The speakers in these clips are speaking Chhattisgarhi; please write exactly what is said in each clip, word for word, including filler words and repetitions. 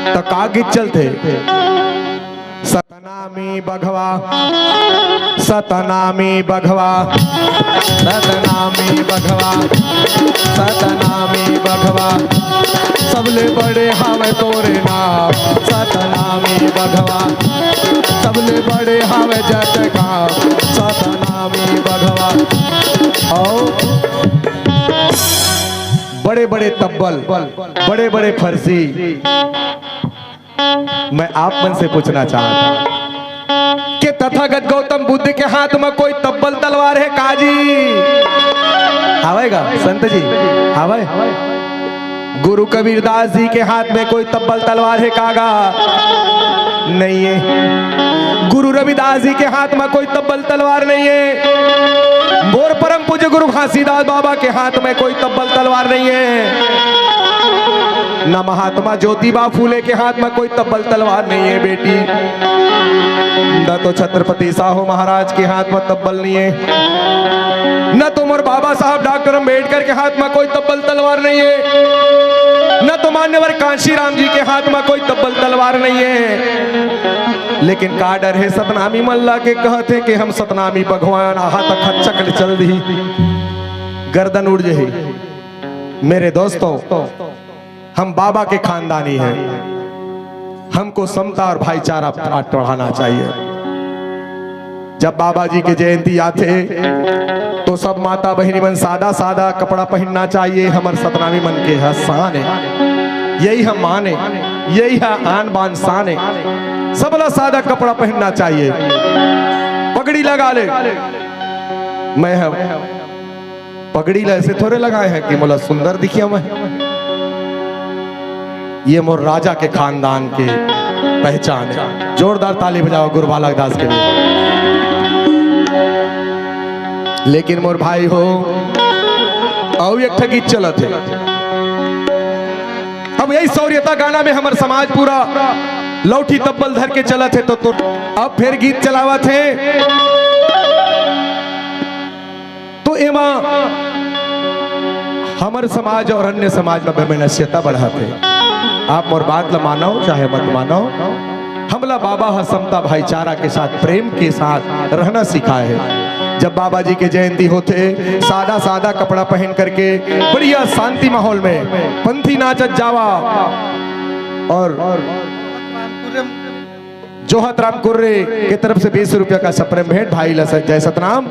त का गीत चलथे? सतनामी बघवा, सतनामी बघवा, सतनामी बघवा, सतनामी बघवा। सबले बड़े हावय तोरे नाम, सतनामी बघवा। सबले बड़े हावय जय जयकार, सतनामी बघवा। अउ बड़े बड़े तब्बल, बड़े बड़े फरसी। मैं आप मन से पूछना चाहता हूं कि तथागत गौतम बुद्ध के हाथ में कोई तब्बल तलवार है का जी? हावय गा संत जी, हावय। गुरु कबीरदास जी के हाथ में कोई तब्बल तलवार है का गा? नहीं है। गुरु रविदास जी के हाथ में कोई तब्बल तलवार नहीं है। मोर परम पूज्य गुरु घासीदास बाबा के हाथ में कोई तब्बल तलवार नहीं है। न महात्मा ज्योतिबा फूले के हाथ में कोई तब्बल तलवार नहीं है बेटी। न तो छत्रपति साहू महाराज के हाथ में तब्बल नहीं है, न तो मोर बाबा साहब डॉक्टर अंबेडकर के हाथ में कोई तब्बल तलवार नहीं है, न तो मान्यवर कांशीराम जी के हाथ में कोई तब्बल तलवार नहीं है। लेकिन का डर है सतनामी मन ला के कहत है कि हम सतनामी भगवान आहा त खच्चक ले चल दी, गर्दन उड़ जही। मेरे दोस्तों, हम बाबा के खानदानी हैं, हमको समता और भाईचारा पाठ पढ़ाना चाहिए। जब बाबा जी के जयंती आथे तो सब माता बहिनी मन सादा सादा कपड़ा पहनना चाहिए। हमर सतनामी मन के ह शान है, यही हम माने, यही है आन बान शान है। सबला सादा कपड़ा पहनना चाहिए, पगड़ी लगा ले। मैं ह पगड़ी ला ऐसे थोड़े लगाए हैं कि मोला सुंदर दिखिया मैं। ये मोर राजा के खानदान के पहचान है। जोरदार ताली बजाओ गुरु बालक दास के लिए। लेकिन मोर भाई हो, अउ एक ठा गीत चलत है। अब यही शौर्यता गाना में हमर समाज पूरा लौठी तब्बल धर के चलत है, तो, तो अब फिर गीत चलावत है। तो एमा हमर समाज और अन्य समाज में वैमनस्यता बढ़त हे। आप मोर बात ला मानो चाहे मत मानो, हमला बाबा ह समता भाईचारा के साथ, प्रेम के साथ रहना सिखाए हे। जब बाबा जी के जयंती होथे, सादा सादा कपड़ा पहन करके बढ़िया शांति माहौल में पंथी नाचत जावा। और जोहत राम कुर्रे के तरफ से बीस रुपया का सप्रेम भेंट, भाई ला जय सतनाम।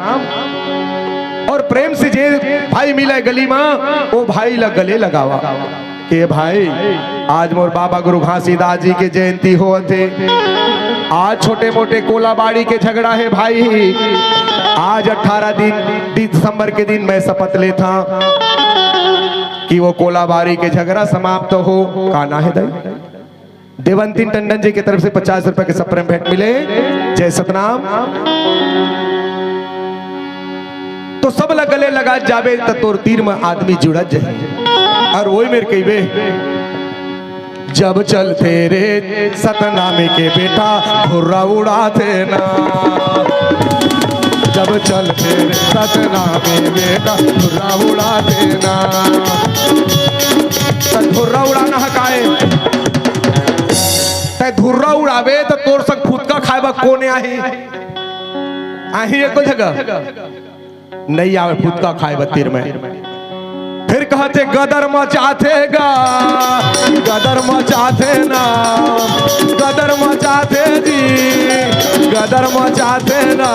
और प्रेम से जे भाई मिले गली मा, वो भाई ला गले लगावा के भाई, आज मोर बाबा गुरु घासीदास जी के जयंती होवत हे। आज छोटे मोटे कोलाबाड़ी के झगड़ा हे भाई, आज अठारह दिन दिसंबर के दिन मैं शपथ लेथा कि वो कोलाबाड़ी के झगड़ा समाप्त हो। का ना हे दाई? देवंतीन टंडन जी के तरफ से पचास रुपए के सप्रेम भेंट मिले। जय सतनाम। तो सब ला गले लगा जाबे त तोर तीर में आदमी जुड़त जाही। और वही मेर कहिबे, जब चलथे रे सतनामी के बेटा, धुर्रा उड़ाथे ना। जब चलथे रे सतनामी बेटा, धुर्रा उड़ाथे ना। त धुर्रा उड़ाना हे काय? तै धुर्रा उड़ाबे त तोर संग फुतका खाए बर कोन आही? आही एको जगह? नइ आवे फुतका खाए बर तीर में। फिर कहथे, गदर मचाथे गा, गदर मचाथे ना, गदर मचाथे जी, गदर मचाथे ना,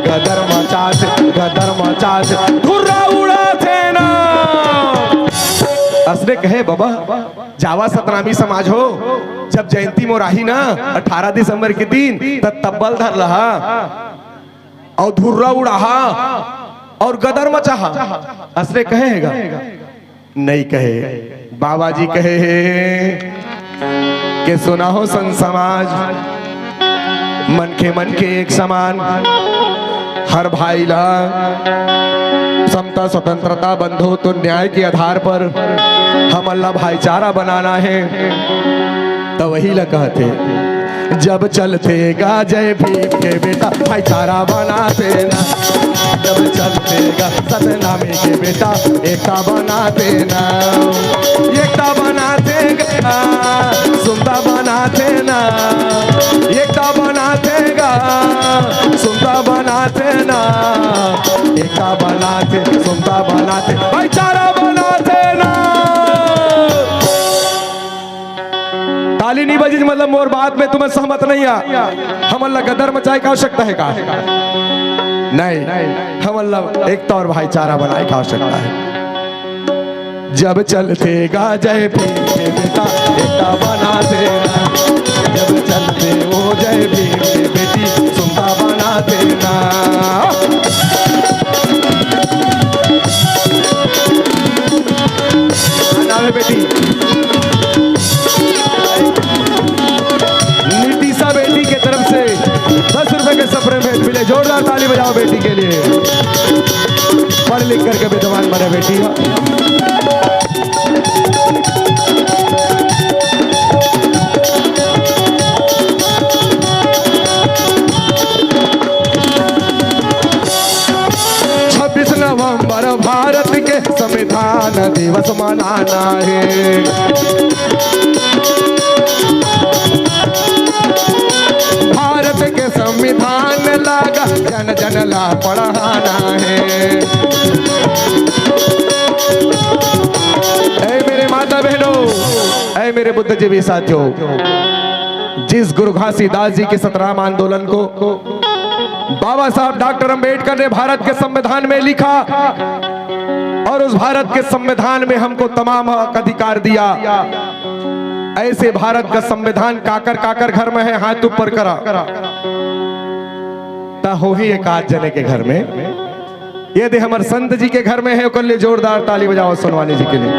गदर मचाथे, गदर मचाथे, धुर्रा उड़ाथे ना। असने कहे बाबा, जावा सतनामी समाज हो, जब जयंती मोर आही ना अठारह दिसंबर के दिन, त तब्बल धर लहा अउ धुर्रा उड़ाहा अउ गदर मचाहा। असने कहे हे गा? नइ कहे। बाबा जी कहे हे कि सुना हो संत समाज, मनखे मन के एक समान, हर भाई ला समता, स्वतंत्रता, बंधुत्व, न्याय के आधार पर हमन ला भाईचारा बनाना हे, त वही ला कहथे, जब चलथे गा जय भीम के बेटा, भाईचारा बनाथे ना। जब चलथे गा सतनामी के बेटा, एकता बनाथे ना। एकता बनाथे गा, समता बनाथे ना। एकता बनाथे गा, समता बनाथे ना। एकता बनाथे, समता बनाथे, भाईचारा बनाथे ना। ताली नहीं बजी, मतलब मोर बात में तुमन सहमत नहीं आ। हमन ला गदर मचाए का आवश्यकता हे का? नहीं, हमन ला एकता अउ भाईचारा बनाए का आवश्यकता हे। जब चलथे गा जय भीम के बेटा, एकता बनाथे ना। जब चलथे वो जय भीम के बेटी, समता बनाथे ना। का नाम हे बेटी? नीतिशा बेटी के तरफ से दस रुपए के सप्रेम भेंट मिले। जोरदार ताली बजाओ बेटी के लिए। पढ़ लिख करके विद्वान बने बेटी हो। छब्बीस नवंबर भारत के संविधान दिवस मनाना हे। भारत के संविधान ला गा जन जन ला पढ़ाना हे। ए मेरे माता बहनों, ए मेरे बुद्धिजीवी साथियों, जिस गुरु घासीदास जी के सतनाम आंदोलन को बाबा साहब डॉक्टर अंबेडकर ने भारत के संविधान में लिखा और उस भारत के संविधान में हमको तमाम हक अधिकार दिया, ऐसे भारत का संविधान काकर काकर घर में हे, हाथ ऊपर करा। त होही एक आध जने के घर में, यदि हमर संत जी के घर में हे, ओकर लिए जोरदार ताली बजाओ सोनवानी जी के लिए।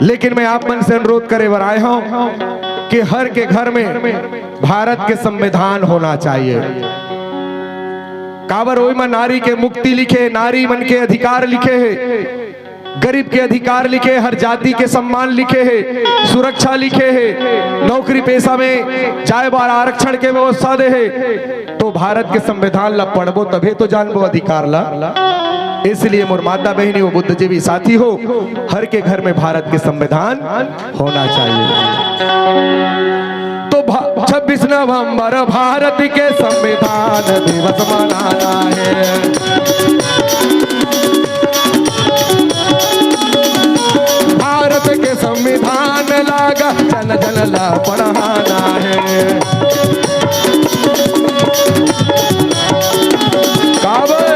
लेकिन मैं आप मन से अनुरोध करे बर आए हंव कि हर के घर में भारत के संविधान होना चाहिए। काबर ओई म नारी के मुक्ति लिखे, नारी मन के अधिकार लिखे हे, गरीब के अधिकार लिखे, हर जाति के सम्मान लिखे हे, सुरक्षा लिखे हे, नौकरी पेशा में जाए बर आरक्षण के व्यवस्था दे हे। तो भारत के संविधान ला पढ़बो तभे तो जानबो अधिकार ला। इसलिए मोर माता बहिनी हो, बुद्धिजीवी साथी हो, हर के घर में भारत के संविधान होना चाहिए। तो भा-, छब्बीस नवंबर भारत के संविधान दिवस मनाना हे। भारत के संविधान ला गा जन जन ला पढ़ाना हे। काबर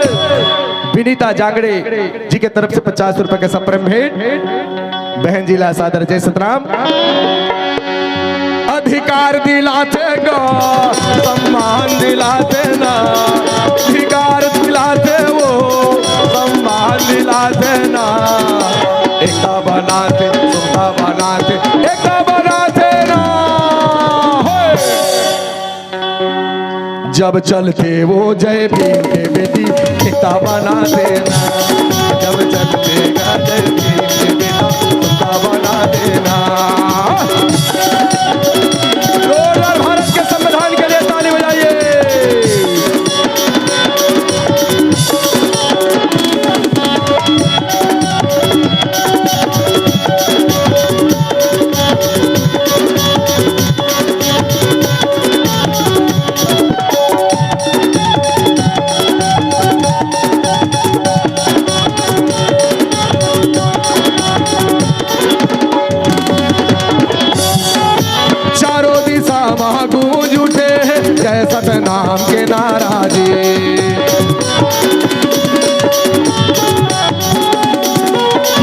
विनीता जांगड़े जी के तरफ से पचास रुपए के सप्रेम भेंट बहन जी ला सादर जय सतराम। अधिकार दिलाथे गा, सम्मान दिलाथे ना, अधिकार दिलाथे वो, सम्मान दिलाथे ना, एकता बनाथे, समता बनाथे, एकता बनाथे ना। होय। जब चलथे वो जय भीम के बेटी, एकता बनाथे ना। जब चलथे गा जय भीम के बेटा, एकता बनाथे ना। जोरदार भारत के संविधान के लिए ताली बजाइए। चारों दिशा म गूंज उठे हे जय सतनाम के नारा जी।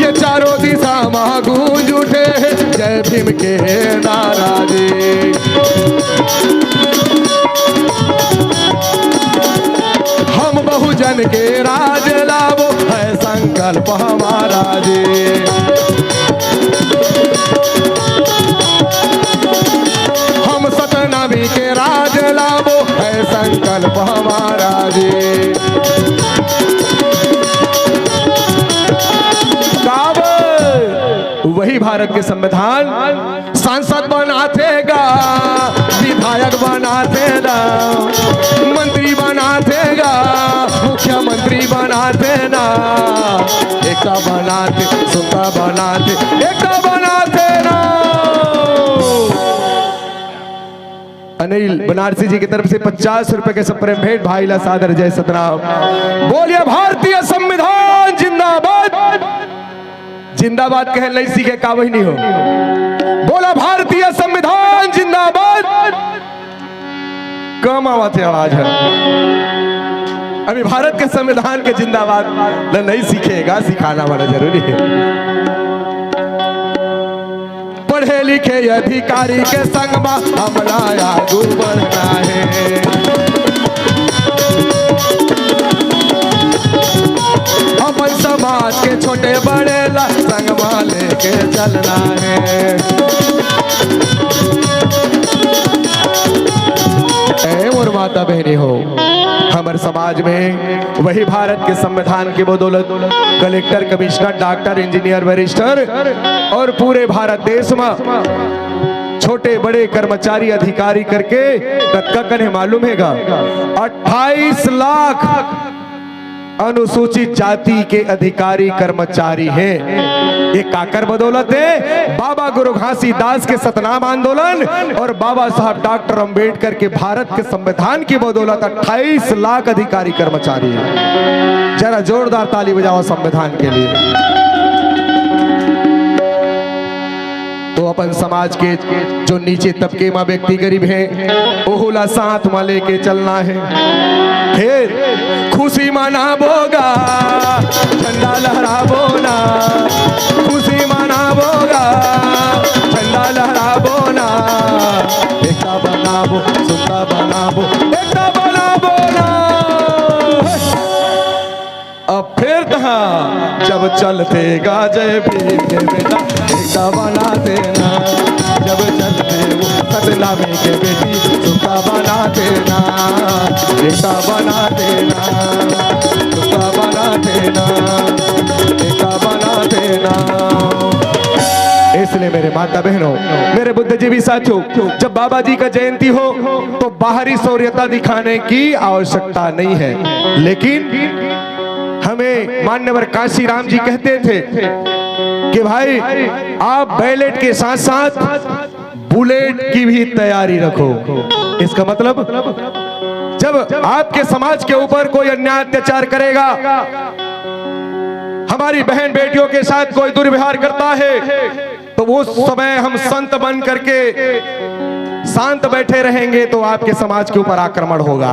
ये चारों दिशा म गूंज उठे हे जय भीम के नारा जी। हम बहुजन के राज लाबो है संकल्प हमारा जी। हम सतनामी के राज लाबो है संकल्प हमारा जी। वही भारत के संविधान सांसद बनाथे गा, विधायक बनाथे गा, मंत्री बनाथे गा, मुख्यमंत्री बनाथे ना, एकता बनाथे, सुनता बनाथे, एकता बनाथे ना। अनिल बनारसी जी की तरफ से पचास रुपए के सप्रेम भेंट, भाई ला सादर जय सतनाम। बोलिए भारतीय संविधान जिंदाबाद। जिंदाबाद कहे नहीं सीखे का वही नहीं हो। बोला भारतीय संविधान जिंदाबाद। कम आवत हे आवाज ह। अभी भारत के संविधान के जिंदाबाद ल नहीं सीखे गा, सिखाना बड़ा जरूरी हे। पढ़े लिखे अधिकारी के संग मा हमला आगू बढ़ना हे। अपन समाज के छोटे बड़े ला संग मा लेके चलना हे। ए मोर माता बहनी हो, हमर समाज में वही भारत के संविधान के बदौलत collector, commissioner, doctor, engineer, barrister और पूरे भारत देश में छोटे बड़े कर्मचारी, अधिकारी करके कतका कन हे मालूम हे गा? अट्ठाईस लाख अनुसूचित जाति के अधिकारी कर्मचारी हे। ये काकर बदौलत हे? बाबा गुरु घासीदास के सतनाम आंदोलन और बाबा साहब डॉक्टर अंबेडकर के भारत के संविधान की बदौलत अट्ठाईस लाख अधिकारी कर्मचारी हे। जरा जोरदार ताली बजाओ संविधान के लिए। तो अपन समाज के जो नीचे तबके मा व्यक्ति गरीब हे, ओहू ला साथ मा लेके चलना हे। फिर खुशी मनाबो गा, झंडा लहराबो ना, खुशी मनाबो गा, झंडा लहराबो ना, एकता बनाबो, सुनता बनाबो, एकता बनाबो ना। अब फिर तहाँ जब चलथे गा जय भीम के बेटा, एकता बनाथे ना। जब चलथे वो सतनामी के बेटी, सुनता बनाथे ना, एकता बनाथे ना, सुनता बनाथे ना, एकता बनाथे ना। इसलिए मेरे माता बहनों, मेरे बुद्धिजीवी साथियों, जब बाबा जी का जयंती हो तो बाहरी शौर्यता दिखाने की आवश्यकता नहीं है, लेकिन हमें मान्यवर काशीराम जी कहते थे कि भाई, आप बैलेट के साथ साथ बुलेट की भी तैयारी रखो। इसका मतलब, जब आपके समाज के ऊपर कोई अन्याय अत्याचार करेगा, हमारी बहन बेटियों के साथ कोई दुर्व्यवहार करता है, तो उस समय हम संत बन करके शांत बैठे रहेंगे तो आपके समाज के ऊपर आक्रमण होगा।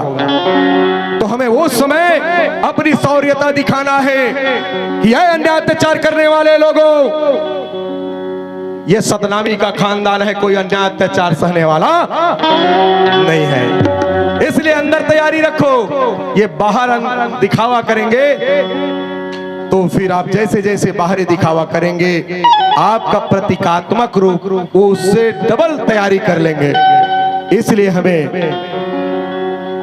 तो हमें उस समय अपनी शौर्यता दिखाना है कि ये अन्याय अत्याचार करने वाले लोगों, ये सतनामी का खानदान है, कोई अन्याय अत्याचार सहने वाला नहीं है। इसलिए अंदर तैयारी रखो, ये बाहर अन-, दिखावा करेंगे तो फिर आप जैसे जैसे बाहरी दिखावा करेंगे, आपका प्रतीकात्मक रूप वो उससे डबल तैयारी कर लेंगे। इसलिए हमें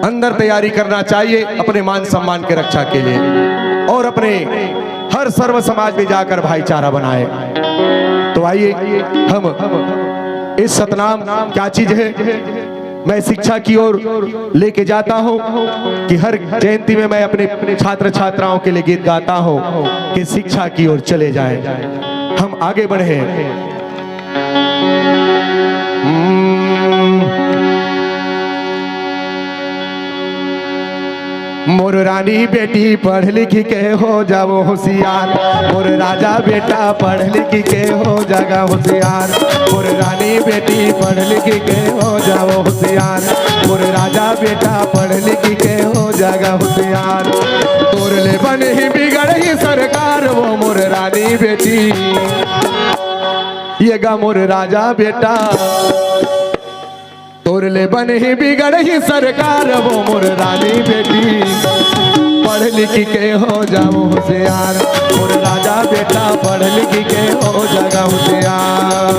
अंदर तैयारी करना चाहिए अपने मान सम्मान के रक्षा के लिए, और अपने हर सर्व समाज में जाकर भाईचारा बनाए। तो आइए, हम इस सतनाम क्या चीज है, मैं शिक्षा की ओर लेके जाता हूँ कि हर जयंती में मैं अपने छात्र छात्राओं के लिए गीत गाता हूँ कि शिक्षा की ओर चले जाएं, हम आगे बढ़ें। हम्म। मोर रानी बेटी पढ़ लिख के हो जाओ होशियार, मोर राजा बेटा पढ़ लिख के हो जागा होशियार, मोर रानी बेटी पढ़ लिख के हो जाओ होशियार, मोर राजा बेटा पढ़ लिख के हो जागा होशियार। तोर ले बन ही बिगड़ ही सरकार वो मोर रानी बेटी, ये गा मोर राजा बेटा। तोर ले बन ही बिगड़ ही सरकार वो मोर रानी बेटी, पढ़ लिख के हो जाओ होशियार, मोर राजा बेटा पढ़ लिख के हो जागा होशियार।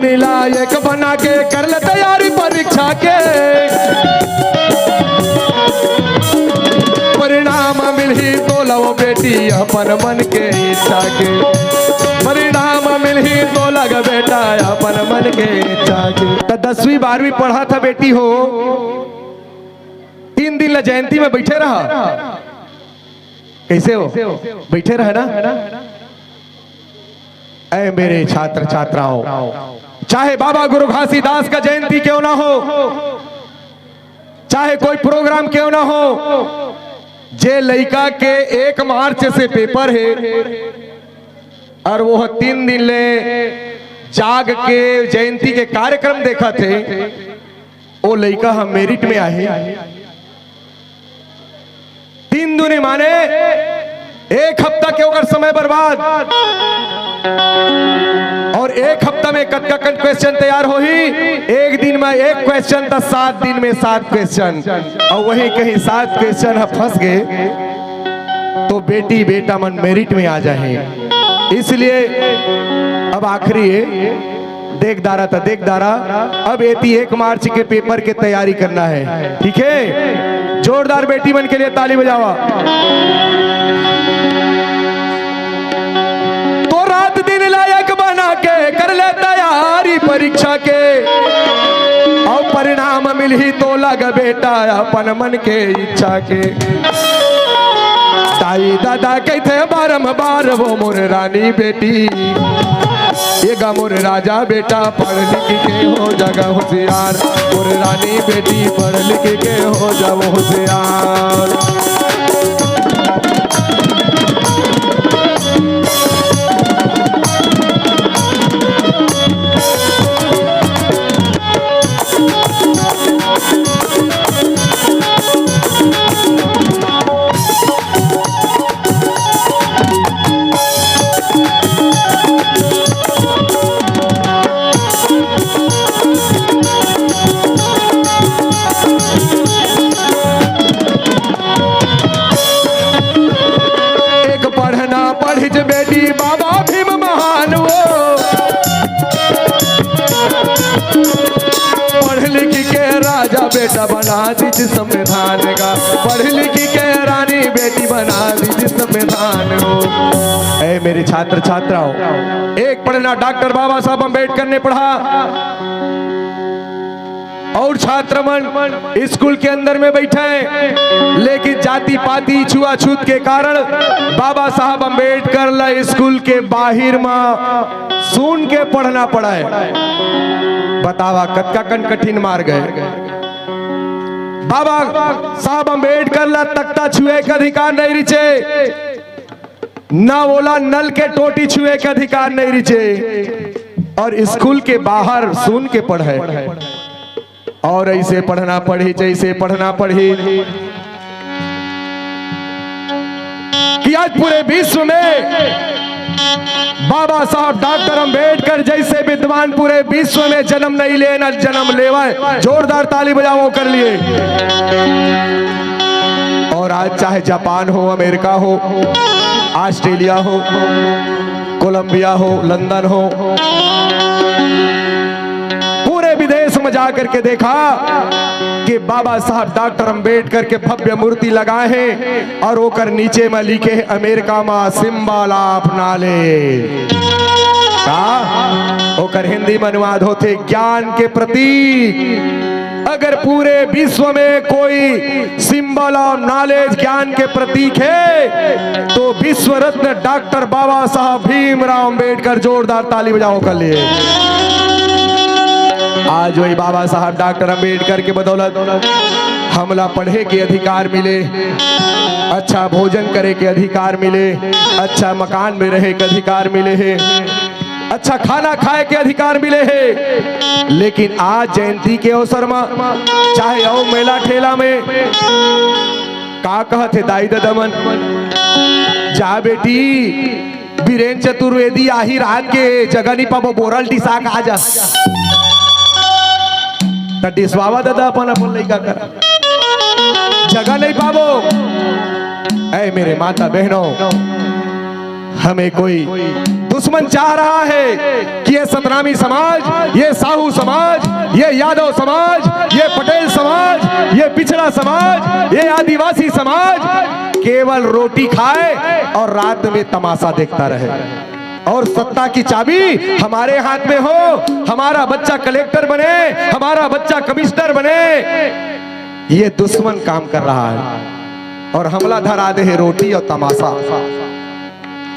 लायक बना के कर ले तैयारी परीक्षा के। परिणाम मिलही तोला वो बेटी अपन मन के इच्छा के। परिणाम मिलही तोला ग बेटा अपन मन के इच्छा के। त दसवीं बारहवीं पढ़त हे बेटी हो, तीन दिन ला जयंती में बइठे रहा। कइसे हो? बइठे रहे ना। ऐ मेरे छात्र छात्राओं, चाहे बाबा गुरु घासीदास का जयंती क्यों ना हो, चाहे कोई प्रोग्राम क्यों ना हो, जे लइका के एक मार्च से पेपर हे अउ वो तीन दिन ले जाग के जयंती के कार्यक्रम देखत हे, वो लइका ह मेरिट में आहे। तीन दूनी माने एक हफ्ता के ओकर समय बर्बाद। अउ एक हफ्ता में कतका कन क्वेश्चन तैयार होही? एक दिन में एक क्वेश्चन, त सात दिन में सात क्वेश्चन। अउ वही कहीं सात क्वेश्चन ह फंस गे, तो बेटी बेटा मन मेरिट में आ जाही। इसलिए अब आखिरी हे, देख डारा त देख डारा, अब एती एक मार्च के पेपर के तैयारी करना हे, ठीक हे? जोरदार बेटी मन के लिए ताली बजावा। तो रात दिन लायक बना के कर ले तैयारी परीक्षा के, अउ परिणाम मिलही तोला ग बेटा अपन मन के इच्छा के। दाई ददा कहिथे बारंबार वो मोर रानी बेटी, ए गा मोर राजा बेटा पढ़ लिख के हो जा गा होशियार, मोर रानी बेटी पढ़ लिख के हो जा वो होशियार। एक पढ़ना पढ़िच बेटी बाबा भीम महान वो। पढ़ लिख के राजा बेटा बना दीजिए संविधान का, पढ़ लिख के रानी बेटी बना दीजिए संविधान हो। ऐ मेरे छात्र छात्राओं, एक पढ़ना डॉक्टर बाबा साहब अम्बेडकर ने पढ़ा, अउ छात्र मन स्कूल के अंदर में बइठे हे, लेकिन जाति पाति छुआछूत के कारण बाबा साहब अम्बेडकर ला स्कूल के बाहिर म सुन के पढ़ना पड़े। बतावा कतका कन कठिन मार्ग हे। बाबा साहब अम्बेडकर ला तख्ता छुए के अधिकार नहीं रिचे, ना ओला नल के टोटी छुए के अधिकार नहीं रिचे, अउ स्कूल के बाहर सुन के पढ़े। अउ ऐसे पढ़ना पड़ही, जैसे पढ़ना पड़ही कि आज पूरे विश्व में बाबा साहब डॉक्टर अंबेडकर जैसे विद्वान पूरे विश्व में जन्म नहीं लेन, जन्म लेवय। जोरदार ताली बजाओ कर लिए। अउ आज चाहे जापान हो, अमेरिका हो, ऑस्ट्रेलिया हो, कोलंबिया हो, लंदन हो, पूरे विदेश में जा करके देखा कि बाबा साहब डॉक्टर अंबेडकर के भव्य मूर्ति लगाए हे अउ ओकर नीचे में लिखे हे अमेरिका में symbol of knowledge। का? ओकर हिंदी में अनुवाद होथे ज्ञान के प्रतीक। अगर पूरे विश्व में कोई symbol of knowledge ज्ञान के प्रतीक हे, तो विश्व रत्न डॉक्टर बाबा साहब भीमराव अंबेडकर। जोरदार ताली बजाओ कर लिए। आज वही बाबा साहब डॉक्टर अंबेडकर के बदौलत हमला पढ़े के अधिकार मिले, अच्छा भोजन करे के अधिकार मिले, अच्छा मकान में रहे के अधिकार मिले हे, अच्छा खाना खाए के अधिकार मिले हे। लेकिन आज जयंती के अवसर म चाहे अउ मेला ठेला में का कहत हे दाई ददा मन, जा बेटी, बीरेन चतुर्वेदी आही रात के, जगह नहीं पाबो, बोरल डिसा के आ जा। त डिसवावा ददा अपन अपन लइका कर, जगह नहीं पाबो। ऐ मेरे माता बहनों, हमें कोई दुश्मन चाह रहा है कि ये सतनामी समाज, ये साहू समाज, ये यादव समाज, ये पटेल समाज, ये पिछड़ा समाज, ये आदिवासी समाज केवल रोटी खाए और रात में तमाशा देखता रहे और सत्ता की चाबी हमारे हाथ में हो, हमारा बच्चा कलेक्टर बने, हमारा बच्चा कमिश्नर बने, ये दुश्मन काम कर रहा है और हमला धरा दे है रोटी और तमाशा।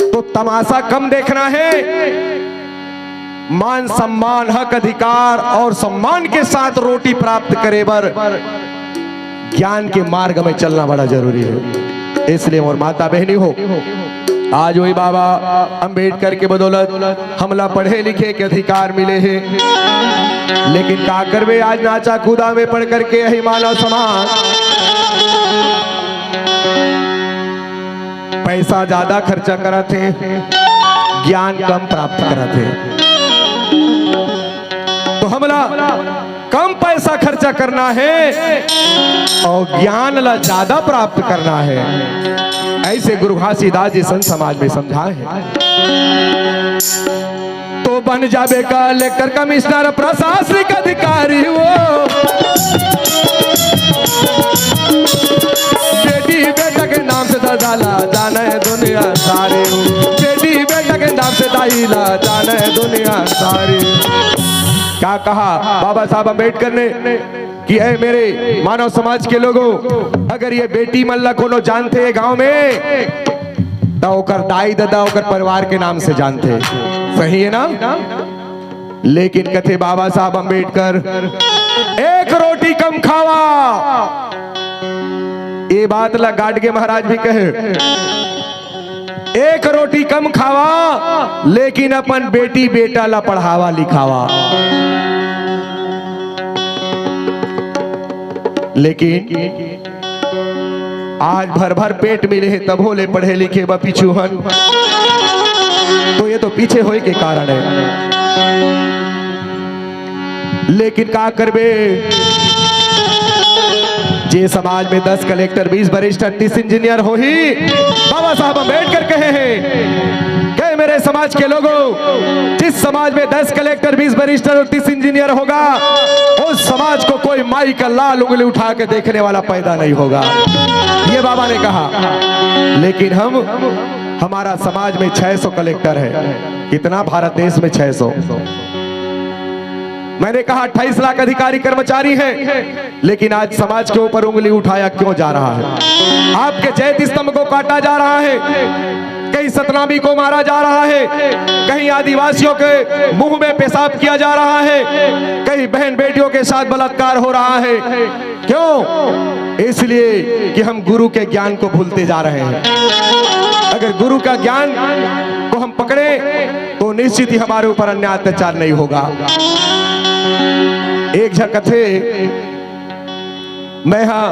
तो तमाशा कम देखना है, मान सम्मान, हक अधिकार और सम्मान के साथ रोटी प्राप्त करे बर ज्ञान के मार्ग में चलना बड़ा जरूरी है। इसलिए मोर माता बहनी हो, आज वही बाबा अंबेडकर के बदौलत हमला पढ़े लिखे के अधिकार मिले हैं, लेकिन का करबे, आज नाचा कूदा में पढ़ करके यही मानव समाज पैसा ज्यादा खर्चा करत हे, ज्ञान कम प्राप्त करत हे। तो हमला कम पैसा खर्चा करना है और ज्ञान ला ज्यादा प्राप्त करना है। ऐसे गुरु घासीदास जी संत समाज में समझाए हैं। तो बन जाबे कलेक्टर, कमिश्नर, प्रशासनिक अधिकारी हो। बेटी बेटा के नाम से सजाला जाने दुनिया सारी हो। बेटी बेटा के नाम से दाईला जाने दुनिया सारी। क्या कहा बाबा साहब अम्बेडकर ने कि ऐ मेरे मानव समाज के लोगों, अगर ये बेटी मन ला कोनो जानथे ये गांव में, त ओकर दाई ददा ओकर परिवार के नाम से जानथे। सही है ना? लेकिन कथे बाबा साहब अम्बेडकर, एक रोटी कम खावा। ये बात ला गाडगे महाराज भी कहे, एक रोटी कम खावा, लेकिन अपन बेटी बेटा ला पढ़ावा लिखावा। लेकिन आज भर भर पेट मिले हे, तभो ले पढ़े लिखे बा पीछू हन, तो ये तो पीछे होए के कारण है। लेकिन का करबे, जे समाज में दस कलेक्टर, बीस बैरिस्टर, तीस इंजीनियर होही, बाबा साहब अम्बेडकर कहे हैं, कहे मेरे समाज के लोगों, जिस समाज में दस कलेक्टर, बीस बैरिस्टर और तीस इंजीनियर होगा, उस समाज को कोई माई का लाल उंगली उठा के देखने वाला पैदा नहीं होगा, ये बाबा ने कहा। लेकिन हम, हमारा समाज में छह सौ कलेक्टर है। कितना? भारत देश में छह सौ। मैंने कहा अट्ठाईस लाख अधिकारी कर्मचारी हैं, लेकिन आज समाज के ऊपर उंगली उठाया क्यों जा रहा है? आपके जैत स्तंभ को काटा जा रहा है, कहीं सतनामी को मारा जा रहा है, कहीं आदिवासियों के मुंह में पेशाब किया जा रहा है, कहीं बहन बेटियों के साथ बलात्कार हो रहा है। क्यों? इसलिए कि हम गुरु के ज्ञान को भूलते जा रहे हैं। अगर गुरु का ज्ञान को हम पकड़े तो निश्चित ही हमारे ऊपर अन्याय अत्याचार नहीं होगा। एक झन कथे, मैं हा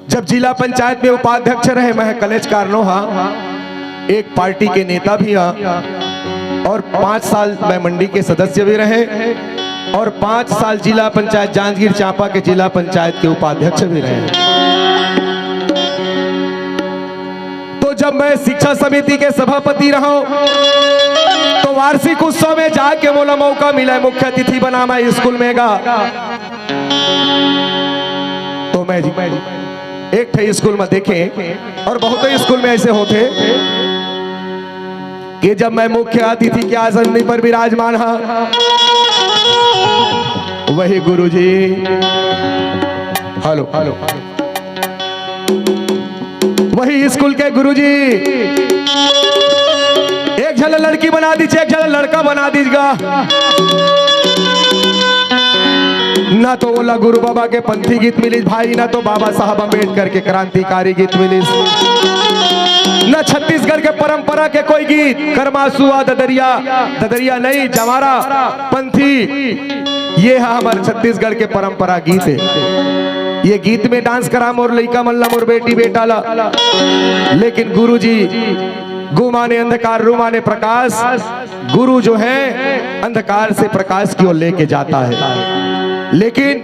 जब जिला पंचायत में उपाध्यक्ष रहे, मैं कलेज कारनो हा, एक पार्टी के नेता भी हा, और पाँच साल मैं मंडी के सदस्य भी रहे और पाँच साल जिला पंचायत जांजगीर चांपा के जिला पंचायत के उपाध्यक्ष भी रहे। तो जब मैं शिक्षा समिति के सभापति रहा, तो वार्षिक उत्सव में जाके मोला मौका मिला मुख्य अतिथि बना, मैं स्कूल में गा। तो मैं एक ठे स्कूल में देखे, और बहुत स्कूल में ऐसे होथे कि जब मैं मुख्य अतिथि के आसन पर विराजमान हा, वही गुरुजी, हेलो, हेलो, वही स्कूल के गुरुजी एक झन लड़की बना दीजिए, एक झन लड़का बना दीजिएगा। ना तो ओला गुरु बाबा के पंथी गीत मिलिस भाई, ना तो बाबा साहब अम्बेडकर के क्रांतिकारी गीत मिलिस, ना छत्तीसगढ़ के परंपरा के कोई गीत, करमासुआ, ददरिया, ददरिया नहीं, जवारा, पंथी, ये हा हमर छत्तीसगढ़ के परंपरा गीत है। ये गीत में डांस करा मोर लइका मन ला, मोर बेटी बेटा ला, लेकिन गुरुजी, गु माने अंधकार, रु माने प्रकाश, गुरु जो है अंधकार से प्रकाश की ओर लेके जाता है। लेकिन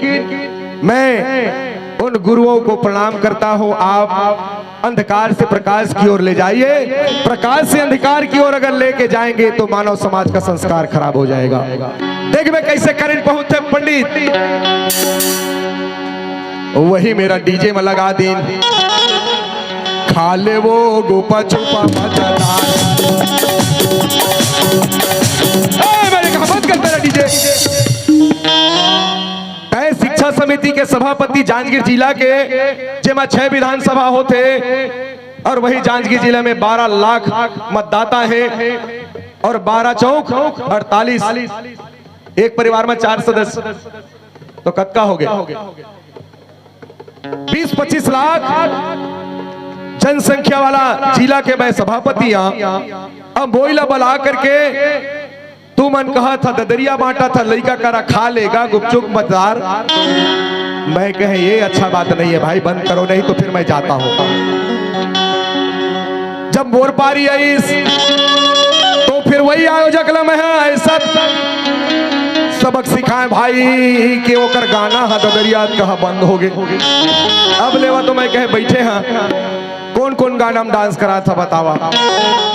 मैं उन गुरुओं को प्रणाम करता हूं। आप अंधकार से प्रकाश की ओर ले जाइए। प्रकाश से अंधकार की ओर अगर लेके जाएंगे तो मानव समाज का संस्कार खराब हो जाएगा। देख बे कैसे करंट पहुंचथे पंडित, वही मेरा डीजे में लगा दीन। खा ले वो गुपा छुपा मजेदार। ए, मैंने कहा, बंद कर तेरा डीजे। तय शिक्षा समिति के सभापति जांजगीर जिला के, जेमा छह विधानसभा होथे और वही जांजगीर जिला में बारह लाख मतदाता हे और बारह चौक अड़तालीस, एक परिवार में चार सदस्य, तो कतका हो गया? बीस पच्चीस लाख जनसंख्या वाला जिला के मैं सभापति हां। अब मोला बला करके तुमन कहत हा ददरिया बांटत हा, लइका करा खा लेगा गुपचुप मजेदार। मैं कहे ये अच्छा बात नहीं है भाई, बंद करो, नहीं तो फिर मैं जाता हूं। जब मोर पारी आइस तो फिर वही आयोजक ला मैं हा ऐसा सबक सिखाए भाई कि ओकर गाना हा ददरिया कहा बंद हो गए। अब लेवा तो मैं कहे बैठे हां, कोन कोन गाना में डांस करात हा बतावा।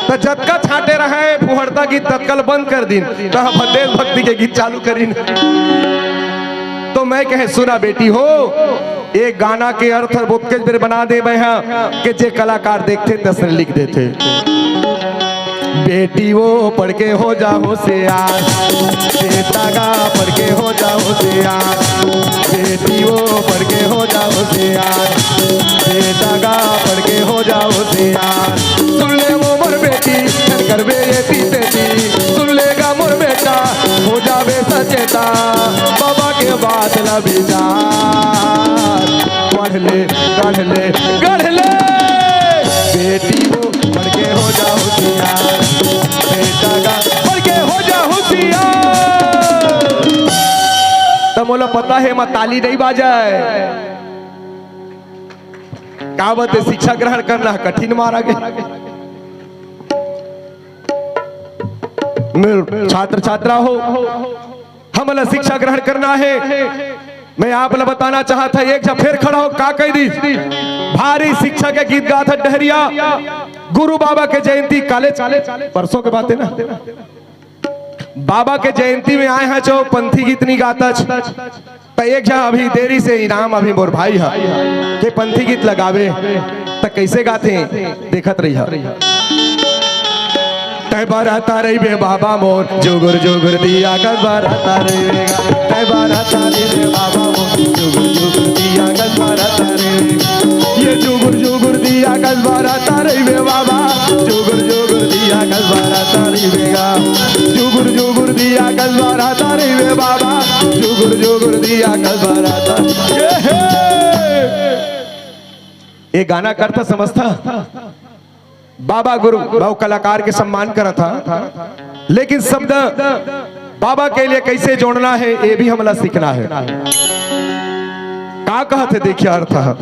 त जतका छांटे रहे फुहड़ता गीत ततका ल बंद कर दीन, त हम देशभक्ति के गीत चालू करीन। तो मैं कहे सुना बेटी हो, एक गाना के अर्थ ओतकेच बेर बना देबे हां कि जे कलाकार देखथे तसने लिख देथे। बेटी वो पढ़ के हो जा होशियार, बेटा गा पढ़ के हो जा होशियार, बेटी वो पढ़ के हो जा होशियार, बेटा गा पढ़ के हो जा होशियार। सुन ले वो मोर बेटी, झन करबे एती तेती, सुन लेगा मोर बेटा, हो जाबे सचेता, बाबा के बात ला विचार। पढ़ ले, गढ़ ले, गढ़ ले, बेटी वो पढ़ के हो जा होशियार, बेटा गा पढ़ के हो जा होशियार। त मोला पता हे, मैं ताली नहीं बाजाए। का बात है, शिक्षा ग्रहण करना कठिन मारा गया। मेरे छात्र छात्रा हो, हमला शिक्षा ग्रहण करना है। मैं आप ला बताना चाहत हा, एक झा फेर खड़ा हो, का कह दी, भारी शिक्षा के गीत गात हा डहरिया, गुरु बाबा के जयंती कालेज, परसों के बात है ना, बाबा के जयंती में आए हा, जो पंथी गीत नहीं गातच, त एक झा अभी देरी से इनाम अभी मोर भाई हा के पंथी गीत लगावे, त कैसे गाथे देखत रही हा। तै बरता रहिबे बाबा मोर, जुगुर जुगुर दिया कस बरता रहिबे गा। तै बरता रहिबे बाबा मोर, जुगुर जुगुर दिया कस बरता रहिबे। ये जुगुर जुगुर दिया कस बरता रहिबे बाबा, जुगुर जुगुर दिया कस बरता रहिबे गा। जुगुर जुगुर दिया कस बरता रहिबे बाबा, जुगुर जुगुर दिया कस बरता। ये हे। ये गाना करता समझता बाबा गुरु, बाबा कलाकार के सम्मान करत हा, लेकिन शब्द बाबा के लिए कैसे जोड़ना है, ये भी हमला सीखना है। का कहत हे, देखिए अर्थ ह।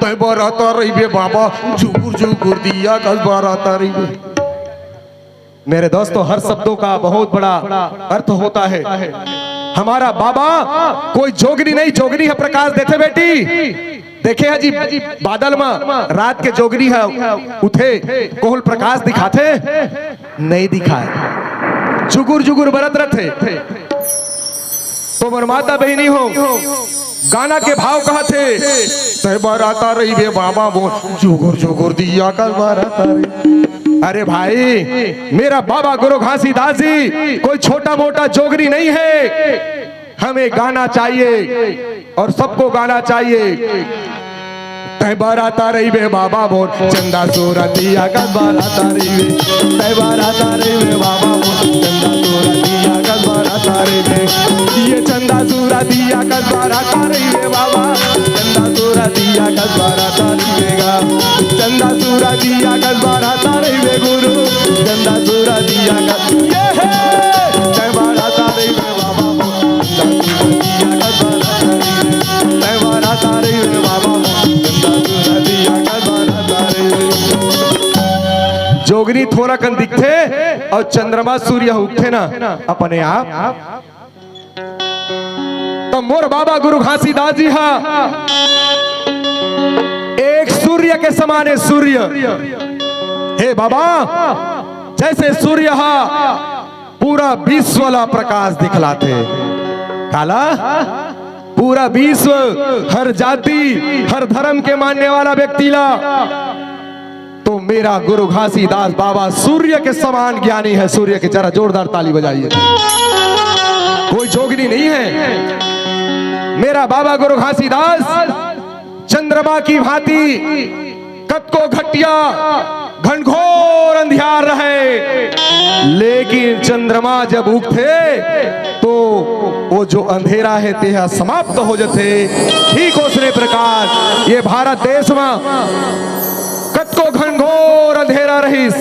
तै बरता रहिबे बाबा, जुगुर जुगुर दिया कस बरता रहिबे। मेरे दोस्तों, हर शब्दों का बहुत बड़ा अर्थ होता है। हमारा बाबा कोई जोगनी नहीं, जोगनी ह प्रकाश देथे बेटी। देखे हा जी, बादल म रात के जोगनी ह उठे, कोहूं ल प्रकाश दिखाथे? नहीं दिखाय, जुगुर जुगुर बरत रथे। तो मोर माता बहिनी हो, गाना के भाव कहत हे, तै बरता रहिबे बाबा मोर, जुगुर जुगुर दिया कस बरता रहिबे। अरे भाई, मेरा बाबा गुरु घासीदास जी कोई छोटा मोटा जोगनी नहीं है। हमें गाना चाहिए और सबको गाना चाहिए। तै बरता रहिबे बाबा मोर, चंदा सूरतिया कस बरता रहिबे। तै बरता रहिबे बाबा मोर, चंदा सूरतिया कस बरता रहिबे। ये चंदा सूरतिया कस बरता रहिबे बाबा, चंदा सूरतिया कस बरता रहिबे गा। चंदा सूरतिया कस बरता रहिबे गुरु, चंदा सूरतिया कस, ये हे। तै बरता रहिबे बाबा मोर, चंदा सूरतिया कस बरता रहिबे। तै बरता रहिबे बाबा मोर, चंदा सूरतिया कस बरता रहिबे। जोगनी थोरा कन दिखथे अउ चंद्रमा सूर्य उगथे ना अपने आप। त मोर बाबा गुरु घासीदास जी हा एक सूर्य के समान हे, सूर्य। हे बाबा, जैसे सूर्य हा पूरा विश्व ला प्रकाश दिखलाथे। काला? पूरा विश्व, हर जाति, हर धर्म के मानने वाला व्यक्ति ला, तो मेरा गुरु घासीदास बाबा सूर्य के समान ज्ञानी है। सूर्य के, जरा जोरदार ताली बजाइए। कोई जोगनी नहीं है। मेरा बाबा गुरु घासीदास चंद्रमा की भांति, कतको घटिया घनघोर अंधियार रहे, लेकिन चंद्रमा जब उगथे तो वो जो अंधेरा हे तेहा समाप्त हो जथे। ठीक उसने प्रकार ये भारत देश मा कतको घनघोर अंधेरा रहिस,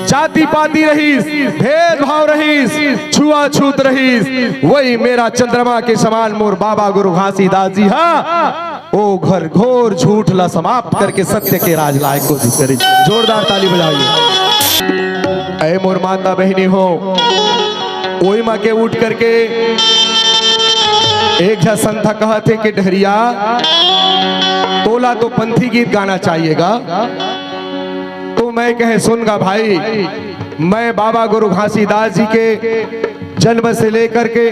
जाति पाति रहिस, भेदभाव रहिस, छुआछूत रहिस, वही मेरा चंद्रमा के समान मोर बाबा गुरु घासीदास जी हा ओ घनघोर झूठ ला समाप्त करके सत्य के राज लाए कोशिश करिस। जोरदार ताली बजाइए। ऐ मोर माता बहिनी हो, ओई मा के उठ करके एक झा संत कहत हे कि डहरिया, तोला तो पंथी गीत गाना चाहिएगा। तो मैं कहे, सुन गा भाई, मैं बाबा गुरु घासीदास जी के जन्म से लेकर के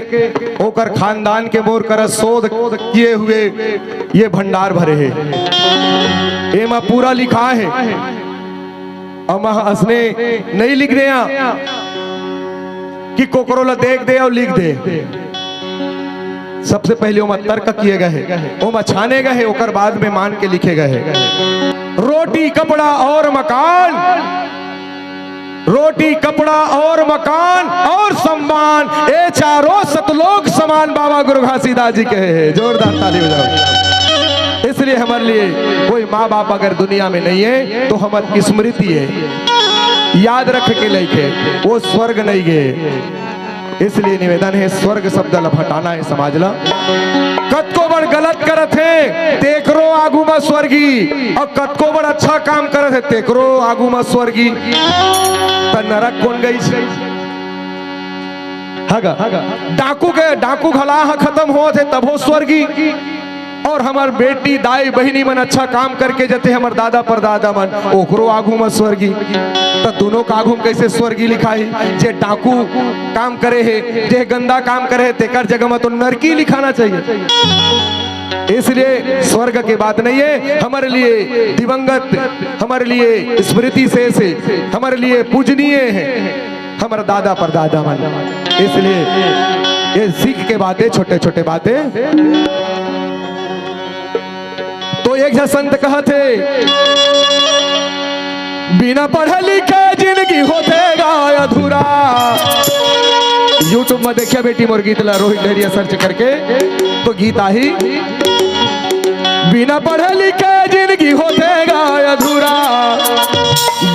ओकर खानदान के मोर करा शोध किए हुए ये भंडार भरे हे। एमा पूरा लिखा हे। अउ मैं असने नहीं लिख देंव कि कोकरो ला देख दे अउ लिख दे। सबसे पहले ओमा तर्क किए गए हे, ओमा छाने गए हे, ओकर बाद में मान के लिखे गए हे। रोटी, कपड़ा और मकान, रोटी, कपड़ा और मकान और सम्मान, ए चारों सतलोक समान बाबा गुरु घासीदास जी कहे हे। जोरदार ताली बजाओ। इसलिए हमारे लिए कोई माँ बाप अगर दुनिया में नहीं है तो हमारी स्मृति है, याद रख के लेके, वो स्वर्ग नहीं गए। इसलिए निवेदन हे, स्वर्ग शब्द ला हटाना हे समाज ला। कतको बड़ गलत करत हे, तेकरो आगू म स्वर्गी, अउ कतको बड़ अच्छा काम करत हे, तेकरो आगू म स्वर्गी। त नरक कोन गइस? हगा, डाकू के, डाकू घला ह खतम होत हे, तभो स्वर्गी। अउ हमर बेटी, दाई, बहिनी मन अच्छा काम करके जथे, हमर दादा परदादा मन, ओकरो आगू म स्वर्गी। त दुनों के आगू म कइसे स्वर्गी लिखाही? जे डाकू काम करे हे, जे गंदा काम करे हे, तेकर जगह म तो नरकी लिखाना चाहिए। इसलिए स्वर्ग के बात नहीं है। हमारे लिए दिवंगत, हमारे लिए स्मृति शेष है, हमारे लिए पूजनीय है। हमर दादा परदादा मन। इसलिए ये सीख के बातें, छोटे छोटे बातें। तो एक झन संत कहत हे, बिना पढ़े लिखे जिनगी होथे गा अधूरा। YouTube में देखिया बेटी मोर गीत ला, रोहित डहरिया search करके तो गीत आही। बिना पढ़े लिखे जिनगी होथे गा अधूरा,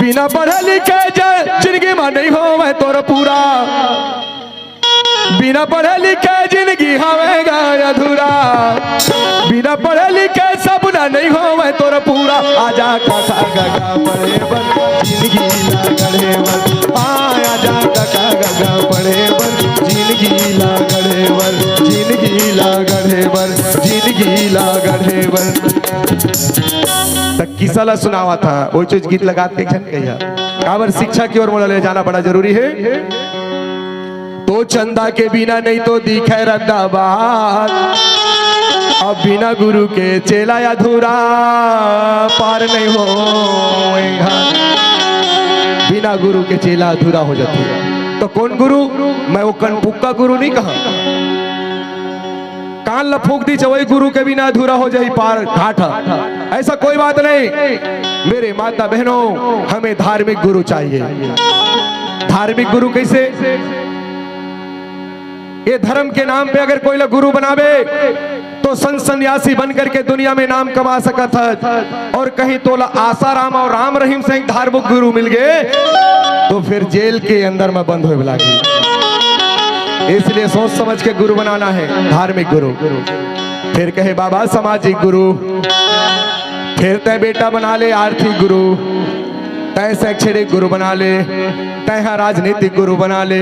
बिना पढ़े लिखे ज-, जिनगी म नहीं होवय तोर पूरा। बिना पढ़े लिखे जिनगी हवय गा अधूरा, बिना पढ़े लिखे सपना नहीं होवय तोर पूरा। आजा काका गगा पढ़े बर, जिनगी ला गढ़े बर। आ, आजा काका गगा पढ़े बर, जिनगी ला गढ़े बर, जिनगी ला गढ़े बर, जिनगी ला गढ़े बर। त किस्सा ला सुनावत हंव, ओ चीज गीत लगात के झन कहिया। काबर शिक्षा की ओर मोला ले जाना बड़ा जरूरी है। तो चंदा के बिना नहीं तो दिखे रद्दा बात, अब बिना गुरु के चेला अधूरा पार नहीं हो। बिना गुरु के चेला अधूरा हो जाथे। तो कौन गुरु? मैं वो कनपुक्का गुरु नहीं कहा। कान ला फूंक दीच, वही गुरु के बिना अधूरा हो जाही पार घाट ह। ऐसा कोई बात नहीं। मेरे माता बहनों, हमें धार्मिक गुरु चाहिए। धार्मिक गुरु कैसे? ये धर्म के नाम पे अगर कोई ला गुरु बनावे तो संत सन्यासी बन करके दुनिया में नाम कमा सकत हस, और कहीं तोला आसाराम और राम रहीम सही धार्मिक गुरु मिल गए तो फिर जेल के अंदर में बंद होए लागी। इसलिए सोच समझ के गुरु बनाना है, धार्मिक गुरु। फिर कहे बाबा सामाजिक गुरु, फिर तय बेटा बना ले आर्थिक गुरु। तैं शैक्षणिक गुरु बना ले, तैं हा राजनीतिक गुरु बना ले,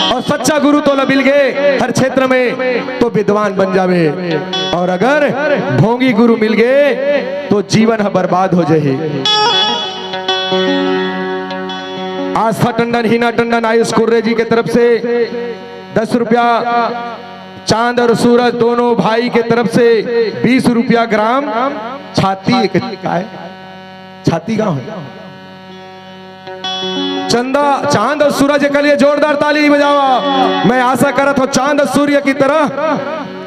और सच्चा गुरु तोला मिल गे हर क्षेत्र में, तो विद्वान बन जावे। और अगर ढोंगी गुरु मिल गे, तो जीवन ह बर्बाद हो जाही। आस्था टंडन, हीना टंडन, आयुष कुर्रे जी के तरफ से दस रुपया, चांद और सूरज दोनों भाई के तरफ से बीस रुपया ग्राम छाती, एक, काय? छाती गांव है। चंदा, चांद और सूरज के लिए जोरदार ताली बजावा। मैं आशा करत हूं, चांद और सूर्य की तरह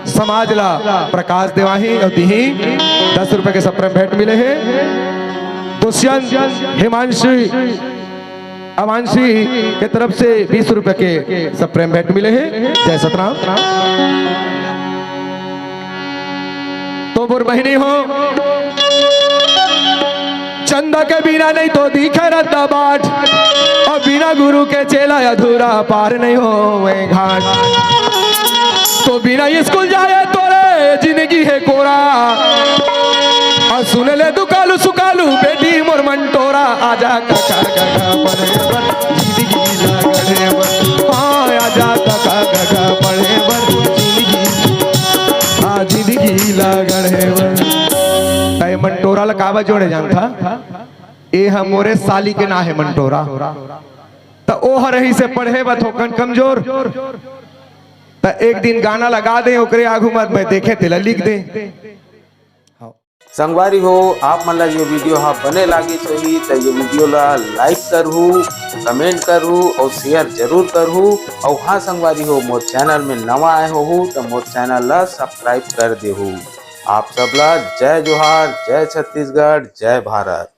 समाज ला प्रकाश देवाही और दिही। दस रुपए के सप्रेम भेंट मिले हैं। दुष्यंत, हिमांशी, अमांशी के तरफ से बीस रुपए के सप्रेम भेंट मिले हैं। जय सतराम। तो मोर बहिनी हो, चंदा के बिना नहीं तो दिखे रद्दा बाट, और बिना गुरु के चेला अधूरा पार नहीं होवे घाट। तो बिना स्कूल जाए तोरे जिंदगी है कोरा, और सुन ले दुकालू सुकालू बेटी मोर मंटोरा, आजा काका काका पढ़े बर, जिंदगी ला गढ़े बर। हाँ, आजा काका काका पढ़े बर, जिंदगी, हाँ, जिंदगी ला गढ़े बर। तय मंटोरा ला काबर जोड़े जानथा? ए ह मोरे साली के ना हे मंटोरा। त ओ ह रहिसे पढ़े बर थोकन कमजोर। त एक दिन गाना लगा दे, ओकरे आगू म मैं देखे तेला लिख दे। संगवारी हो, आप मन ला ये वीडियो हा बने लागिस होही त ये वीडियो ला like करहू, comment करहू और share जरूर करहू। और हाँ संगवारी हो, मोर channel में नवा आए होहू त मोर channel ला subscribe कर देहू। आप सब ला जय जोहार, जय छत्तीसगढ़, जय भारत।